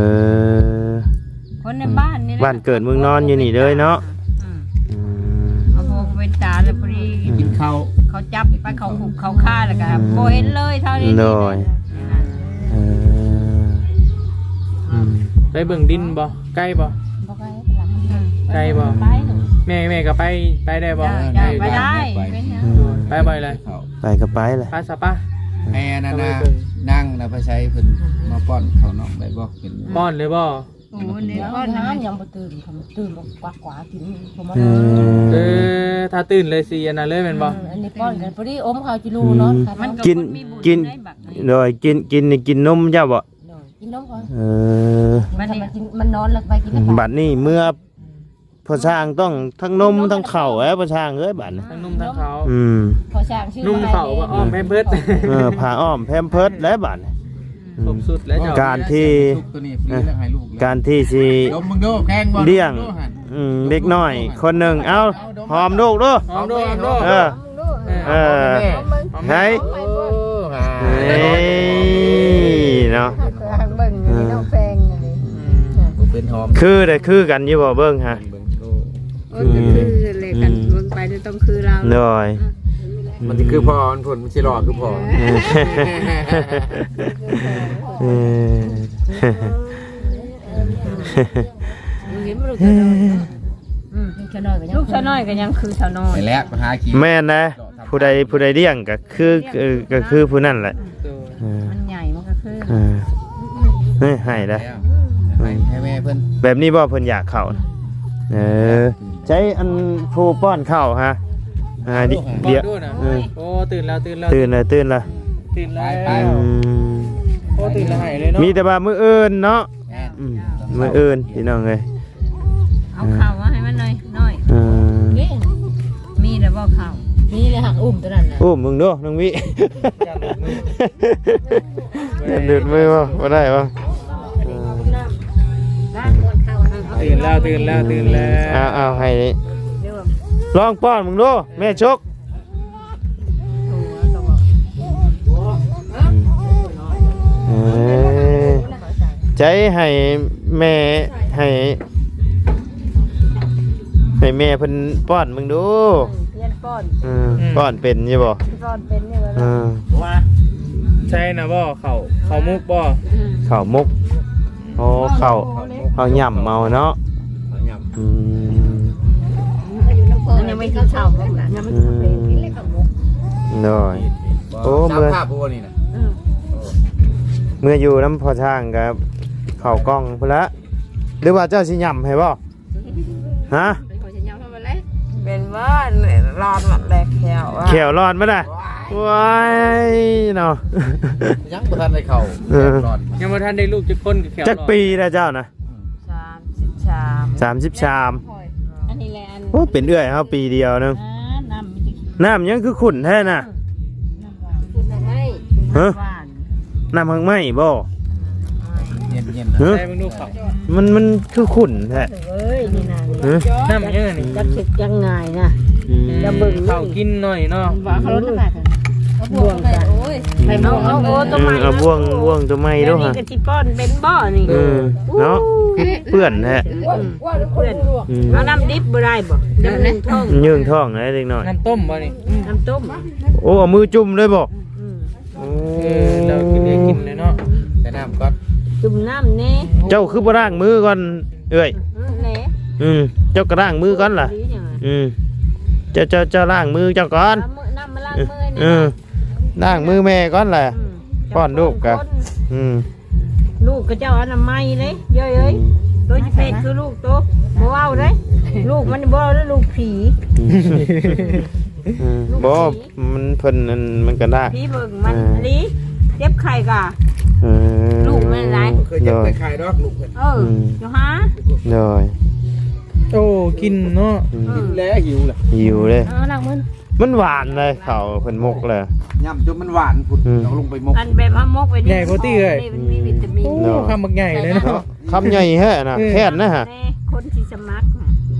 ຄົນໃນບ້ານນີ້ແຫຼະ ອືມ ບ້ານເກີດເມືອງນອນຢູ່ນີ້ເລີຍເນາະ. ອືມ ອືມ ເອົາພໍ່ເປັນຕາແລ້ວພໍດີ ອືມ ກິນເຂົ້າ ເຂົາຈັບໄປເຂົ້າຄຸກເຂົ້າຄາແລ້ວກໍ ອືມ ບໍ່ເຫັນເລີຍເທົ່ານີ້. ໂດຍ ເອີ ອືມ ໄປເບິ່ງດິນບໍ່? ໄກບໍ່? ບໍ່ໄກ ໄກບໍ່? ໄປ ແມ່ ແມ່ກໍໄປ ໄປໄດ້ບໍ່? ໄດ້ ໄດ້ ໄປໄດ້ ໄປ ເປັນຫຍັງ? ອືມ ໄປບໍ່ໄດ້ ໄປກໍໄປແຫຼະ ໄປຊະປະ. ໃຫ້ອັນນັ້ນນະ ນາງນະ ໄປໃຊ້ເພິ່ນມາປ້ອນເຂົ້ານ້ອງໄດ້ບໍ່? ເປັນ ປ້ອນເລີຍບໍ່? ໂອ້ ນີ້ ປ້ອນ ຍັງບໍ່ຕື່ນ ເຂົາຕື່ນກວ່າໆ ກິນ ເອີ ເອີ ຖ້າຕື່ນເລີຍຊິອັນນັ້ນເລີຍແມ່ນບໍ່? ອືມ ອັນນີ້ປ້ອນກັນພໍດີ ອົມເຂົ້າຈິລູເນາະ. ອືມ ມັນກໍ ກິນ ຄົນມີບຸນ ກິນ ໄດ້ບັກນີ້ ໂດຍ ກິນ ກິນ ກິນນົມເຈົ້າບໍ່? ໂດຍ ກິນນົມເຂົາ. ເອີ ມັນ ມັນກິນ ມັນນອນແລ້ວໄປກິນນຳເຂົາ. ບັດນີ້ເມື່ອ ພໍ່ຊ່າງຕ້ອງທັງນົມທັງເຂົ້າແຫຼະ ພໍ່ຊ່າງເອີຍ ບັດນີ້ ທັງນົມທັງເຂົ້າ. ອືມ ພໍ່ຊ່າງຊື້ນົມເຂົ້າ ມາໃຫ້ ຜ້າອ້ອມແພມເພີດ. ເອີ ຜ້າອ້ອມແພມເພີດແຫຼະ ບັດນີ້. ອືມ ຄົບຊຸດແລ້ວເຈົ້າ. ການທີ່ ການທີ່ຊິລ້ຽງ ອືມ ເດັກນ້ອຍຄົນໜຶ່ງ ເອົາ ຫອມລູກດູ ຫອມດູ ຫອມດູ. ເອີ ເອີ ຫອມເບິ່ງ ເອີ ຫອມເບິ່ງ ເອີ ເນາະ ເບິ່ງອັນນີ້ ເອີ ນ້ອງແພງອັນນີ້ ອືມ ບໍ່ເປັນຫອມ ຄືໄດ້ ຄືກັນຢູ່ບໍ່? ເບິ່ງຫາ ເບິ່ງ ໂອ້ ໂອ້ ຄື ຄືແຫຼະ ກັນ ອືມ ເບິ່ງໄປຈະຕ້ອງຄືລາວ ໂດຍ ອ່ະ ມັນຊິຄືພໍ່ມັນພຸ້ນ ມັນຊິຫຼໍ່ຄືພໍ່. ເອີ ເອີ ເຫັນບໍ່ ລູກສາວນ້ອຍເນາະ ອືມ ລູກສາວນ້ອຍກໍຍັງຄືສາວນ້ອຍ ນີ້ແຫຼະ ໄປຫາກິນ ແມ່ນນະ ຜູ້ໃດ ຜູ້ໃດລ້ຽງກໍຄື ເອີ ກໍຄືຜູ້ນັ້ນແຫຼະ. ໂດຍ ເອີ ມັນໃຫຍ່ມັນກໍຄື ເອີ ເອີ ໃຫ້ໄດ້ ໃຫ້ ໃຫ້ແມ່ເພິ່ນ ແບບນີ້ບໍ່ ເພິ່ນຢາກເຂົ້າ? ເອີ ໃຊ້ອັນຜູ້ປ້ອນເຂົ້າຫະ ອ່າ ດຽວ ເອີ ໂອ້ ຕື່ນແລ້ວ ຕື່ນແລ້ວ ຕື່ນແລ້ວ ຕື່ນແລ້ວ ຕື່ນແລ້ວ ອືມ ໂອ້ ຕື່ນແລ້ວໃຫ້ເລີຍເນາະ ມີແຕ່ວ່າມື້ອື່ນເນາະ. ແມ່ນ ອືມ ມື້ອື່ນພີ່ນ້ອງເອີຍ ເອົາເຂົ້າມາໃຫ້ມັນໜ້ອຍ ໜ້ອຍ ເອີ ນີ້ ມີແລ້ວບໍ່ເຂົ້າ? ມີແລ້ວ ຫາກອຸ້ມຕົວນັ້ນນະ ອຸ້ມເບິ່ງດູນ້ອງວິ ຢ້ານຫຼຸດມືບໍ່? ບໍ່ໄດ້ບໍ່? ເອີ ຕື່ນແລ້ວ ຕື່ນແລ້ວ ຕື່ນແລ້ວ ເອົາ ເອົາ ໃຫ້ລອງປ້ອນເບິ່ງດູ ແມ່ຊົກ. ເອີ ໃຈໃຫ້ແມ່ ໃຫ້ ໃຫ້ແມ່ເພິ່ນປ້ອນເບິ່ງດູ ຮຽນປ້ອນ ເອີ ອືມ ປ້ອນເປັນຢູ່ບໍ່? ປ້ອນເປັນຢູ່ບໍ່? ເອີ ໃຊ່ນະບໍ່? ເຂົ້າ ເຂົ້າໝົກບໍ່? ເຂົ້າໝົກ. ໂອ້ ເຂົ້າ ເຂົ້າຫຍ້ຳເອົາເນາະ ເຂົ້າຫຍ້ຳ ອືມ ມັນຍັງບໍ່ກິນເຂົ້າ ຍັງບໍ່ກິນເຂົ້າ ອືມ ໂດຍ ໂອ້ ເມື່ອ ເມື່ອຢູ່ນຳພໍ່ຊ່າງກໍເຂົ້າກ່ອງພຸ້ນລະ ຫຼືວ່າເຈົ້າຊິຫຍ້ຳໃຫ້ບໍ່? ຮະ? ເປັນບໍ່? ລອດໝົດແລ້ວ ແຂ້ວ ແຂ້ວລອດໝົດລະ ວ້າຍເນາະ ຍັງບໍ່ທັນໄດ້ເຂົ້າ ເອີ ແຂ້ວລອດ ຍັງບໍ່ທັນໄດ້ລູກຈັກຄົນກໍແຂ້ວລອດ ຈັກປີແລ້ວເຈົ້ານະ? ສາມສິບສາມ ສາມສິບສາມ ອັນນີ້ແຫຼະ ອັນ ໂອ້ ເປັນເອື້ອຍເຮົາປີດຽວໜຶ່ງ ອ່າ ນ້ຳມີແຕ່ ນ້ຳຫຍັງຄືຂຸ້ນແທ້ນະ? ອືມ ຂຸ້ນນ້ຳໄມ້ ຮະ? ຫວານ ນ້ຳໝາກໄມ້ບໍ່? ເຢັນໆ ຮະ? ໃສ່ເບິ່ງດູເຂົ້າ ມັນ ມັນຄືຂຸ້ນແທ້ ເອີຍ ນີ້ນະ ຮະ? ນ້ຳຫຍັງອັນນີ້? ຈັກເຮັດຈັ່ງງ່າຍນະ ອືມ ຈະເບິ່ງ ເຂົ້າກິນໜ້ອຍເນາະ ວ່າເຂົາລົດຂະໜາດ ເອົາບ່ວງ ໂອ້ຍ ໃສ່ບ່ວງ ເອົາ ເອົາ ເອົາຕົວໃໝ່ ເອີ ເອົາບ່ວງ ບ່ວງຕົວໃໝ່ດູ ອັນນີ້ກໍຊິປ້ອນເປັນບໍ່ນີ້? ເອີ ເນາະ ເປື້ອນແທ້ ອືມ ເປື້ອນ ອືມ ເອົານ້ຳດິບບໍ່ໄດ້ບໍ່? ນ້ຳໜຶ່ງທ້ອງ ຍືງທ້ອງໃຫ້ເດັກນ້ອຍ ນ້ຳຕົ້ມບໍ່ນີ້? ອືມ ນ້ຳຕົ້ມ ໂອ້ ເອົາມືຈຸ່ມເລີຍບໍ່? ອືມ ໂອ້ ເອີ ລາວກິນໄດ້ກິນເລີຍເນາະ ແຕ່ນ້ຳກ່ອນ ຈຸ່ມນ້ຳແດ່ ເຈົ້າຄືບໍ່ລ້າງມືກ່ອນເອື້ອຍ? ອືມ ແຫຼະ ອືມ ເຈົ້າກໍລ້າງມືກ່ອນລະ ດີຫຍັງ ອືມ ເຈົ້າ ເຈົ້າ ເຈົ້າລ້າງມືເຈົ້າກ່ອນ ເອົາມື ນ້ຳມາລ້າງມືໃຫ້ແດ່ ເອີ ລ້າງມືແມ່ກ່ອນແຫຼະ ອືມ ປ້ອນລູກກະ ຈັບຄົນ ອືມ ລູກເຂົາເຈົ້າອະນາໄມເດ້ ເອີຍເອີຍ ອືມ ໂຕຊິເປັນຄືລູກໂຕ ບໍ່ເວົ້າເດ້ ລູກມັນບໍ່ເດ້ ລູກຜີ ອືມ ອືມ ລູກຜີ ບໍ່ ມັນ ເພິ່ນ ອັນ ມັນກະລາກ ຜີເບິ່ງມັນ ເອີ ອີ່ຫຼີ ເຈັບໄຂ້ກະ ເອີ ລູກມັນຫຼາຍ ເຄີຍເຈັບ ໂດຍ ໄຂ້ດອກລູກເພິ່ນ ເອີ ອືມ ຢູ່ຫາ ໂດຍ ໂອ້ ກິນເນາະ ອືມ ເອີ ຫິວແລ້ວ ຫິວແລ້ວ ຫິວເດ້ ເອີ ລ້າງມື ມັນຫວານເລີຍ ເຂົ້າເພິ່ນໝົກເລີຍ ຫຍ້ຳຈົນມັນຫວານພຸ້ນ ອືມ ເອົາລົງໄປໝົກ ອັນແບບເຮົາໝົກໄວ້ນີ້ ໃຫຍ່ກວ່າຕິເອື້ອຍ ມັນມີວິຕາມິນ ໂອ້ ເນາະ ຄຳບັກໃຫຍ່ເລີຍເນາະ ເນາະ ຄຳໃຫຍ່ແທ້ນະ ເອີ ແຄ້ນນະຫະ ແນ່ ຄົນຊິສະໝັກ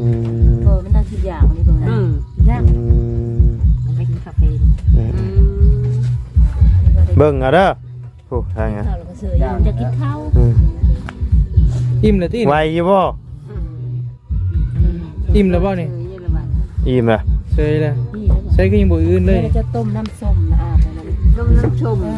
ອືມ ເອີ ມັນຕ້ອງຊິຢາກອັນນີ້ເບິ່ງ ອືມ ຢາກ ອືມ ໄປກິນກາເຟ ອືມ ອືມ ເບິ່ງເອົາເດີ ຜູ້ທາງ ເຂົ້າແລ້ວກໍເຊື່ອຢູ່ ຢາກກິນເຂົ້າ ອືມ ອີ່ມແລ້ວຕິ ໄວຢູ່ບໍ່? ອີ່ມແລ້ວບໍ່ນີ້? ອີ່ມແລ້ວ ເຊີຍແລ້ວ ໃສ່ຄືຍັງບໍ່ອື່ນເລີຍ ແລ້ວຈະຕົ້ມນ້ຳສົ້ມນະ ອາບນ້ຳ ຕົ້ມນ້ຳສົ້ມ ເອີ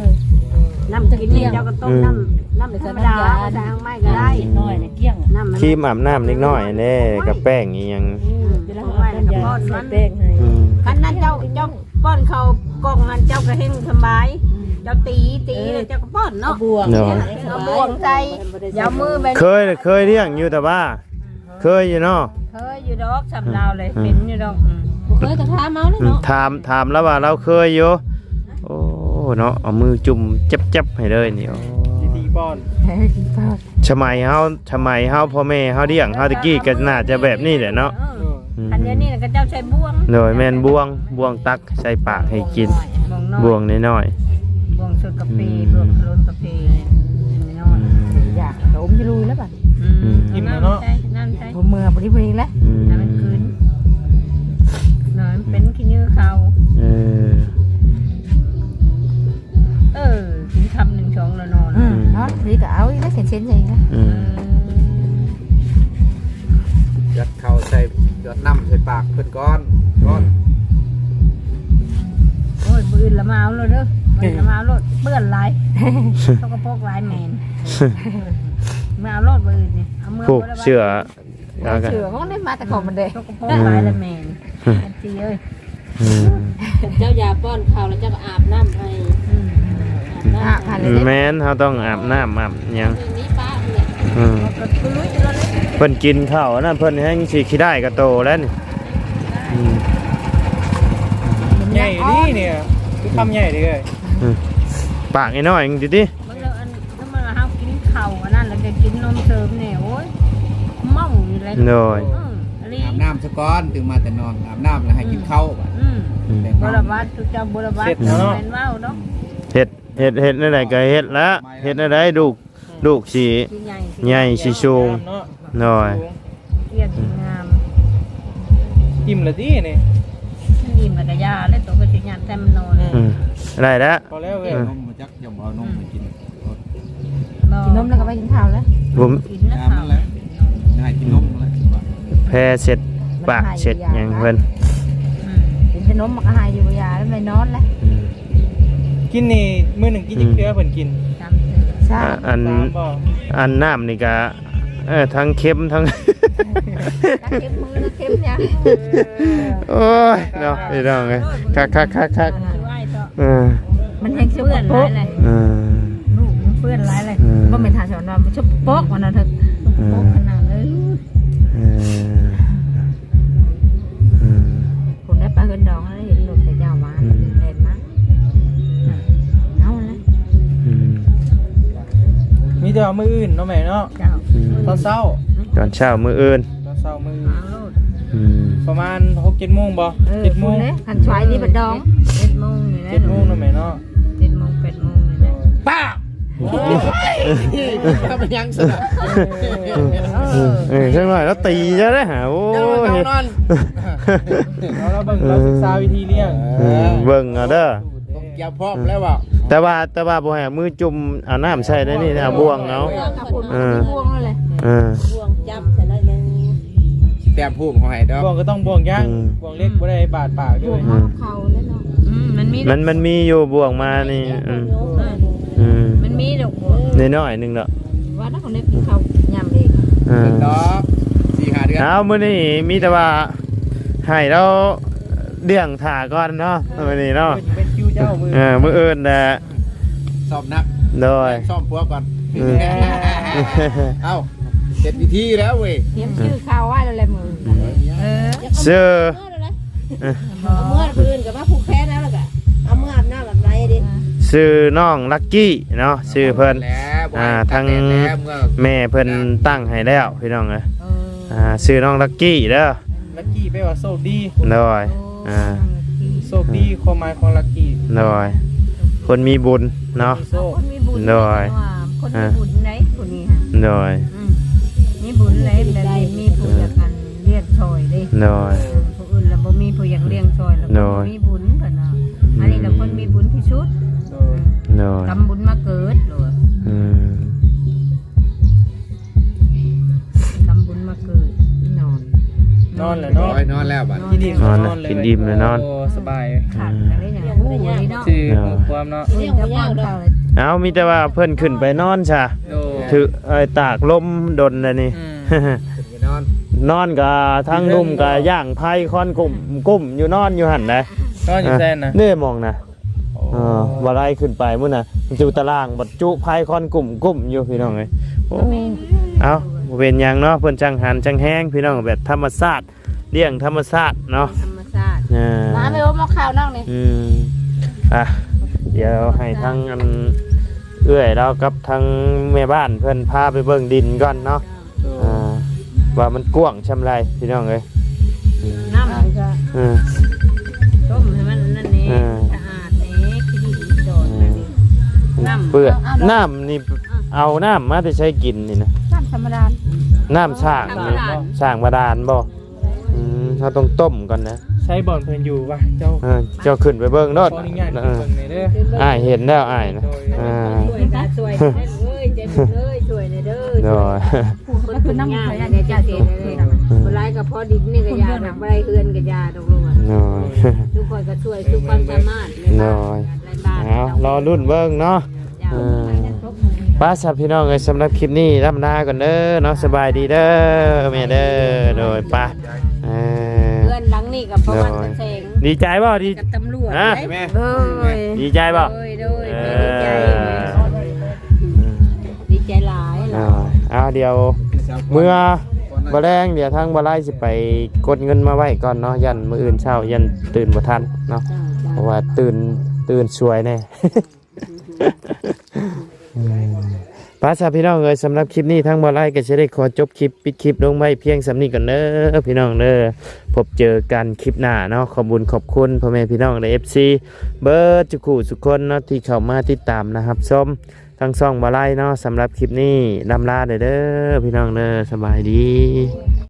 ນ້ຳກິນນີ້ເຈົ້າກໍຕົ້ມ ອືມ ນ້ຳ ນ້ຳທຳມະດາ ໃສ່ທາງໄມ້ກໍໄດ້ ນ້ອຍນະ ກ້ຽງ ນ້ຳ ຄຣີມອາບນ້ຳເດັກນ້ອຍແດ່ ກັບແປ້ງອີ່ຫຍັງ ອືມ ເວລາອາບນ້ຳຢາໃສ່ແປ້ງໃຫ້ ອືມ ຄັນນັ້ນເຈົ້າ ເຈົ້າ ປ້ອນເຂົ້າກ່ອງຫັ້ນ ເຈົ້າກໍເຮັດສະບາຍ ອືມ ເຈົ້າຕີ ຕີ ເອີ ແລ້ວເຈົ້າກໍປ້ອນເນາະ ເອົາບ່ວງ ເນາະ ເອົາບ່ວງໃສ່ ຢ່າເອົາມືແບບ ເຄີຍ ເຄີຍລ້ຽງຢູ່ ແຕ່ວ່າ ເຄີຍຢູ່ເນາະ ເຄີຍຢູ່ດອກ ສ່ຳລາວເລີຍ ອືມ ເປັນຢູ່ດອກ ອືມ ບໍ່ເຄີຍກໍຖາມເອົາເນາະ ອືມ ຖາມ ຖາມລາວວ່າລາວເຄີຍຢູ່ ໂອ້ ເນາະ ເອົາມືຈຸ່ມແຈັບໆໃຫ້ເລີຍນີ້ ໂອ້ ວິທີປ້ອນ ວິທີປ້ອນ ສະໄໝເຮົາ ສະໄໝເຮົາ ພໍ່ແມ່ເຮົາລ້ຽງເຮົາແຕ່ກີ້ກໍໜ້າຈະແບບນີ້ແຫຼະເນາະ ເອີ ອືມ ຄັນດຽວນີ້ນະ ເຂົາເຈົ້າໃຊ້ບ່ວງ ໂດຍ ແມ່ນບ່ວງ ບ່ວງຕັກໃສ່ປາກໃຫ້ກິນ ບ່ວງນ້ອຍ ບ່ວງນ້ອຍໆ ບ່ວງຊົດກາເຟ ອືມ ບ່ວງໂລນກາເຟ ນ້ອຍ ອືມ ຢາກກໍອົມຢູ່ລຸຍແລ້ວບັດ ອືມ ອືມ ກິນແລ້ວເນາະ ນ້ຳໃສ່ ນ້ຳໃສ່ ບໍ່ເມື່ອ ບໍ່ໄດ້ເມື່ອອີກແລ້ວ ອືມ ໃຫ້ມັນຄືນ ນ້ອຍມັນເປັນຂີ້ເຫຍື້ອເຂົາ ເອີ ເອີ ກິນຄຳໜຶ່ງສອງແລ້ວນອນ ອືມ ອືມ ນອນ ນີ້ກໍເອົາອີກແລ້ວ ເຊັນໆໃຫຍ່ນະ ອືມ ເອີ ຢອດເຂົ້າໃສ່ ຢອດນ້ຳໃສ່ປາກເພິ່ນກ່ອນ ກ່ອນ ອືມ ໂອ້ຍ ມື້ອື່ນລະມາເອົາໂລດເດີ ມື້ອື່ນລະມາເອົາໂລດ ເປື້ອນຫຼາຍ ສະກະປົກຫຼາຍແມ່ນ ມາເອົາໂລດມື້ອື່ນນີ້ ເອົາເມືອ ໂອ້ ບໍ່ໄດ້ວ່າ ເສື້ອ ເສື້ອຂອງໄດ້ມາແຕ່ຂອງມັນເດ້ ສະກະປົກຫຼາຍລະແມ່ນ ອືມ ອັນຕີເອີຍ ອືມ ເຈົ້າຢາກປ້ອນເຂົ້າແລ້ວເຈົ້າກໍອາບນ້ຳໃຫ້ ອືມ ອາບນ້ຳໃຫ້ ອືມ ແມ່ນ ເຮົາຕ້ອງອາບນ້ຳອາບຫຍັງ ມີປະເພິ່ນແຫຼະ ອືມ ເພິ່ນກິນເຂົ້າອັນນັ້ນ ເພິ່ນແຮ່ງຊິຂີ້ດ້າຍກະໂຕແລ້ວນີ້ ອືມ ໃຫຍ່ດີນີ້ ຄືຄຳໃຫຍ່ດີເອີຍ ອືມ ປາກນ້ອຍໆ ຈັ່ງຊີ້ຕິ ເບິ່ງເດີ ອັນ ສົມມຸດວ່າເຮົາກິນເຂົ້າອັນນັ້ນ ແລ້ວກໍກິນນົມເສີມນີ້ ໂອ້ຍ ເມົາຢູ່ເລີຍ ໂດຍ ອືມ ອີ່ຫຼີ ອາບນ້ຳຊະກ່ອນ ຕື່ນມາແຕ່ນອນ ອາບນ້ຳແລ້ວໃຫ້ກິນເຂົ້າ ອືມ ແບບ ອືມ ບໍ່ລະບາດ ເຈົ້າບໍ່ລະບາດ ເຮັດເນາະ ແມ່ນເວົ້າເນາະ ເຮັດ ເຮັດ ເຮັດແນວໃດກໍເຮັດລະ ເຮັດແນວໃດລູກ ອືມ ລູກຊິໃຫຍ່ ໃຫຍ່ຊິສູງ ເນາະ ໂດຍ ສູງ ກ້ຽງ ອືມ ງາມ ອີ່ມລະຕິນີ້ ອີ່ມລະກະຢ່າແລ້ວ ໂຕກໍຊິຍັດແຕ່ມັນນອນ ອືມ ອືມ ໄດ້ລະ ພໍແລ້ວເວີຍ ອືມ ນົມມາຈັກ ຢ່າບໍ່ເອົານົມໃຫ້ກິນ ບໍ່ ກິນນົມແລ້ວກໍໄປກິນເຂົ້າແລ້ວ ບໍ່ ກິນແລ້ວເຂົ້າ ໃຫ້ກິນນົມແລ້ວ ແພ້ເຊັດປາກເຊັດຫຍັງເພິ່ນ ອືມ ກິນແຕ່ນົມມັນກໍໃຫ້ຢູ່ ຢາແລ້ວໄປນອນແລ້ວ ອືມ ກິນນີ້ມື້ໜຶ່ງກິນຈັກເທື່ອ ອືມ ເພິ່ນກິນ ສາມເທື່ອ ສາມ ອ່າ ອັນ ສາມບໍ່ ອັນນ້ຳນີ້ກະ ເອີ ທັງເຄັມທັງ ທັງເຄັມມື ທັງເຄັມຫຍັງ ໂອ້ຍ ເນາະ ພີ່ນ້ອງເອີຍ ຄັກໆໆໆ ເອີ ມັນແຮງສະກະປົກ ເອີ ລູກມັນເປື້ອນຫຼາຍເລີຍ ເອີ ບໍ່ແມ່ນຖ້າສອນວ່າມັນສະກະປົກວ່ານັ້ນເຖາະ ເອີ ສະກະປົກຂະໜາດເລີຍ ເອີ ເອີ ຄົນໄດ້ໄປເຮືອນດອງແລ້ວເຫັນລົດເຂົາເຈົ້າມາ ອືມ ແລ່ນມາ ເອົາແລ້ວ ອືມ ມີແຕ່ວ່າມື້ອື່ນເນາະແມ່ເນາະ ເຈົ້າ ອືມ ຕອນເຊົ້າ ຕອນເຊົ້າມື້ອື່ນ ຕອນເຊົ້າມື້ອື່ນ ອືມ ປະມານຫົກເຈັດໂມງບໍ່ ເອີ ເຈັດໂມງ ພຸ້ນເດ້ ຄັນສວາຍນີ້ບັດດອງ ເຈັດໂມງນີ້ແຫຼະ ເຈັດໂມງເນາະແມ່ເນາະ ເຈັດໂມງແປດໂມງນີ້ແຫຼະ ປ້າ ໂອ້ຍ ເປັນຫຍັງຊັ້ນນະ ເອີ ເອີ ຈັກໜ້ອຍລາວຕີເຈົ້າເດ້ຫາ ໂອ້ຍ ເຈົ້ານອນ ເຮົາເບິ່ງ ເອີ ເຮົາສຶກສາວິທີລ້ຽງ ເອີ ເບິ່ງເອົາເດີ ຕ້ອງກຽມພ້ອມແລ້ວວ່າ ແຕ່ວ່າ ແຕ່ວ່າບໍ່ໃຫ້ເອົາມືຈຸ່ມເອົານ້ຳໃສ່ໃນນີ້ ເອົາບ່ວງເອົາ ເອີ ບ່ວງນັ້ນແຫຼະ ເອີ ບ່ວງຈັບໃສ່ໜ້ອຍໜຶ່ງ ແຕ້ມພູມເຂົາໃຫ້ດອກ ບ່ວງກໍຕ້ອງບ່ວງຍາງ ອືມ ບ່ວງເຫຼັກບໍ່ໄດ້ບາດປາກເດີ ອືມ ເຂົ້າແລ້ວເນາະ ອືມ ມັນມີ ມັນ ມັນມີຢູ່ບ່ວງມານີ້ ອືມ ອືມ ມັນມີດອກ ນ້ອຍໆໜຶ່ງເນາະ ວ່ານະ ເຂົາເລັກເຂົ້າຍາມເອງ ເອີ ດອກ ສີ່ຫ້າເດືອນ ເອົາ ມື້ນີ້ມີແຕ່ວ່າໃຫ້ລາວ เรื่องถ่าก่อนเนาะ มื้อนี้เนาะ เป็นคิวเจ้า มื้อ เออ มื้ออื่นแหละ ซ้อมหนัก โดย ซ้อมผัวก่อน อืม เอ้า เฮ็ดพิธีแล้วเว้ย เตรียมชื่อข้าวไว้แล้วแหละมื้อ เออ ชื่อ เอาเมื่อคืนก็มาผูกแขนแล้ว แล้วก็เอาเมื่ออาบน้ำอาบในดิ ชื่อน้องลักกี้เนาะ ชื่อเพิ่น แล้ว อ่า ทาง แม่เพิ่นตั้งให้แล้ว พี่น้องเอ้ย เออ อ่า ชื่อน้องลักกี้เด้อ ลักกี้แปลว่าโชคดี โดย โอ้ อ่า โชคดี ความหมายของลักกี้ โดย คนมีบุญเนาะ มีโชค คนมีบุญ โดย ว่าคนมีบุญไหนผู้นี้ฮะ โดย อืม มีบุญไหนแบบนี้ มีผู้อยากกันเลี้ยงซอยเด้ โดย เออ ผู้อื่นแล้วบ่มีผู้อยากเลี้ยงซอย แล้ว โดย บ่มีบุญเพิ่นเนาะ อันนี้แหละคนมีบุญที่สุด โดย โดย กำบุญมาเกิด โดย อืม กำบุญมาเกิด นอน นอนแล้วเนาะ โอ้ย นอนแล้วบัดนี้ กินอิ่ม นอนแล้ว นอนเลย กินอิ่มแล้วนอน โอ้ สบาย ขาดกันเลยเนี่ย อืม โอ้ยเนาะ ชื่อ เนาะ ของความเนาะ เอ้ย จะป้อนข้าวเลย เอ้า มีแต่ว่าเพิ่นขึ้นไปนอนซะ โดย ถือ เอ้ย ตากลมดนแล้วนี่ อืม ขึ้นไปนอน นอนก็ทางหนุ่มก็ย่างไผ่คอนกุ้ม กุ้มอยู่ นอนอยู่หั่นนะ นอนอยู่ไสนะ เด้มองนะ โอ้ เออ บ่ได้ขึ้นไปมื้อน่ะ อยู่ตารางบัดจุไผ่คอนกุ้มๆ อยู่พี่น้องเอ้ย โอ้ เอ้า บ่เป็นหยังเนาะ เพิ่นจั่งหันจั่งแฮงพี่น้อง แบบธรรมชาติ เลี้ยงธรรมชาติเนาะ ธรรมชาติ เออ มาแม่โอม เอาข้าวน้องนี่ อืม อ่ะ เดี๋ยวให้ทางอันเอื้อยลาวกับทางแม่บ้านเพิ่นพาไปเบิ่งดินก่อนเนาะ โดย อ่า ว่ามันกว้างช่ำไรพี่น้องเอ้ย น้ำมันก็ เออ ต้มให้มันอันนั้นแหน่ เออ สะอาดแหน่ ขี้ดินดอนนั่นนี่ น้ำ เปื้อน เอา เอา น้ำนี่ เอาน้ำมาแต่ใช้กินนี่นะ น้ำธรรมดา น้ำสร้าง น้ำบาดาล สร้างบาดาลบ่ อืม เราต้องต้มก่อนนะ ใช้บ่อนเพิ่นอยู่วะ เจ้า เออ เจ้าขึ้นไปเบิ่งโลด ขออนุญาต เออ ขึ้นเบิ่งหน่อยเด้อ อ้ายเห็นแล้วอ้ายนะ โดย อ่า ช่วยนะ ช่วยนะเอ้ย ใจบุญเอ้ย ช่วยหน่อยเด้อ โดย คนคนยากเนี่ยเจ้าเสียเลย อืม คนร้ายก็พอดินนี่ก็ยาดอก บ่ได้เฮือนก็ยาดอกลูกอะ โดย ทุกคนก็ช่วยสุดความสามารถในบ้าน โดย ในบ้าน เอา รอลุ้นเบิ่งเนาะ เออ ไปซะพี่น้องเอ้ย สำหรับคลิปนี้ล่ำลาก่อนเด้อเนาะ สบายดีเด้อแม่เด้อ โดย ไป เออ เฮือนหลังนี้ก็ประมาณ โดย แสน ดีใจบ่ ดี กับตำรวจ ฮะ เด้ แม่ โดย ดีใจบ่ โดย โดย เออ ดีใจ ดีใจหลาย อ่า เอา เดี๋ยวเมื่อบ่แลง เดี๋ยวทางบ่ไลสิไปกดเงินมาไว้ก่อนเนาะ ย่านมื้ออื่นเช้า ย่านตื่นบ่ทันเนาะ จ้า จ้า เพราะว่าตื่น ตื่นสวยแน่ อืม ไปซะพี่น้องเอ้ย สำหรับคลิปนี้ทางบ่าวไลก็สิได้ขอจบคลิป ปิดคลิปลงไว้เพียงส่ำนี้ก่อนเด้อพี่น้องเด้อ พบเจอกันคลิปหน้าเนาะ ขอบบุญขอบคุณพ่อแม่พี่น้อง และ เอฟซี เบิดทุกคู่ทุกคนเนาะ ที่เข้ามาติดตามนะครับ ชมทางช่องบ่าวไลเนาะ สำหรับคลิปนี้ล่ำลาเด้อพี่น้องเด้อ สบายดี